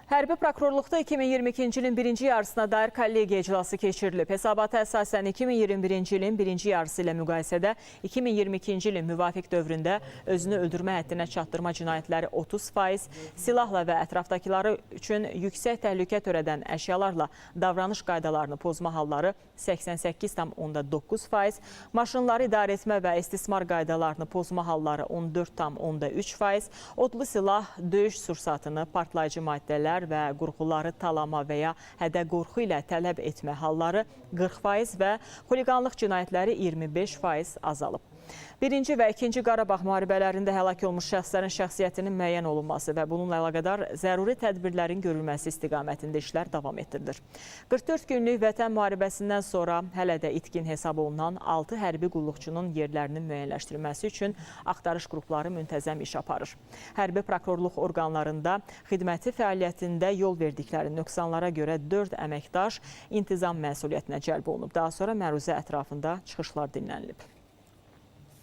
Hərbi prokurorluqda 2022-ci ilin birinci yarısına dair kollegiya iclası keçirilib. Hesabata əsasən 2021-ci ilin birinci yarısı ilə müqayisədə 2022-ci ilin müvafiq dövründə özünü öldürmə həddinə çatdırma cinayətləri 30%, silahla və ətrafdakıları üçün yüksək təhlükə törədən əşyalarla davranış qaydalarını pozma halları 88,9%, maşınları idarə etmə və istismar qaydalarını pozma halları 14,3%, odlu silah, döyüş sursatını, partlayıcı maddələr və qurğuları talama və ya hədə-qorxu ilə tələb etmə halları 40% və xuliqanlıq cinayətləri 25% azalıb. Birinci və ikinci Qarabağ müharibələrində həlak olmuş şəxslərin şəxsiyyətinin müəyyən olunması və bununla əlaqədar zəruri tədbirlərin görülməsi istiqamətində işlər davam etdirilir. 44 günlük vətən müharibəsindən sonra hələ də itkin hesab olunan 6 hərbi qulluqçunun yerlərinin müəyyənləşdirilməsi üçün axtarış qrupları müntəzəm iş aparır. Hərbi prokurorluq orqanlarında xidməti fəaliyyətində yol verdikləri nöqsanlara görə 4 əməkdaş intizam məsuliyyətinə cəlb olunub. Daha sonra məruzə ətrafında çıxışlar dinlənilib.